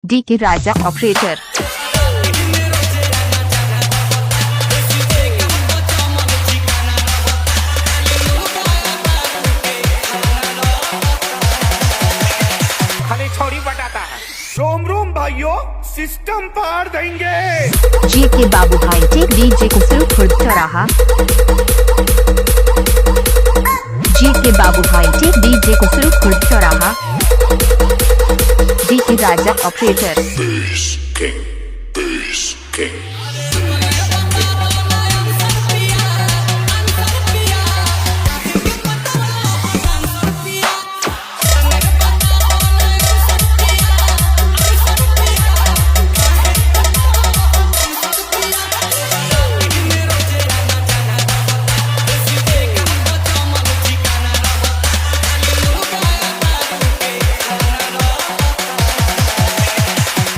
DK Raja operator. खाली छोड़ी बटाता है। रोम रोम भाइयों, सिस्टम पार देंगे। जी के बाबू हाईटेक डीजे कुसरू खुर्द चौराहा। जी के बाबू हाईटेक डीजे कुसरू खुर्द चौराहा। DK Raja operator. Bass King. Bass King.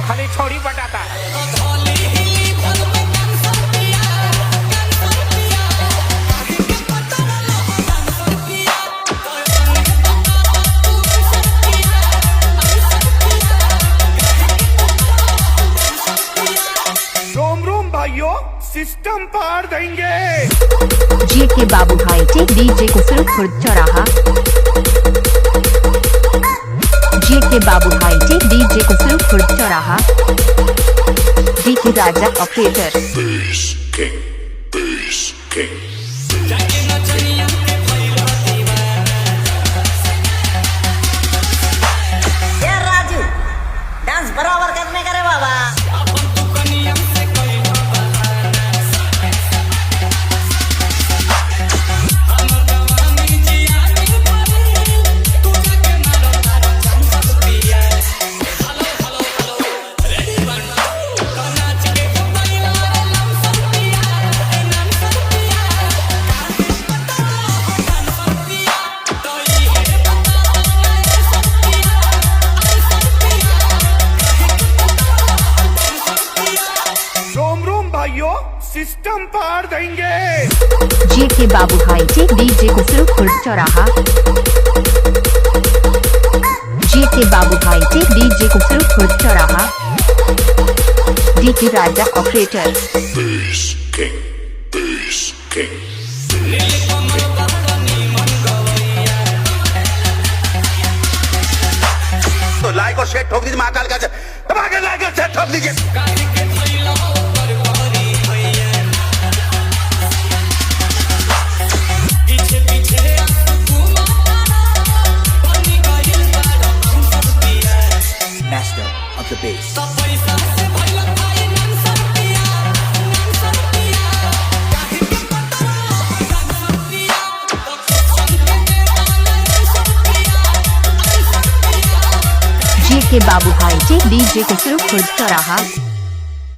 खाली छोड़ी बटाता है। रोम रोम भाइयों, सिस्टम पार देंगे। जी के बाबू हाईटेक डीजे कुसरू खुर्द चौराहा। जी के बाबू हाईटेक डीजे कुसरू खुर्द चौराहा। DK Raja operator. Bass King. Bass King. ये राजू, डांस बराबर करने का रे बाबा। रोम रोम भाइयों, सिस्टम पार देंगे। जी के बाबू हाईटेक डीजे कुसरू खुर्द चौराहा। जी के बाबू हाईटेक डीजे कुसरू खुर्द चौराहा। DK Raja operator. Bass King. Bass King. तो लाइक और शेयर ठोक दीजिए, महाकाल का दबा के लाइक और शेयर ठोक दीजिए। Master of the bass. जी के बाबू हाईटेक डीजे कुसरू खुर्द चौराहा।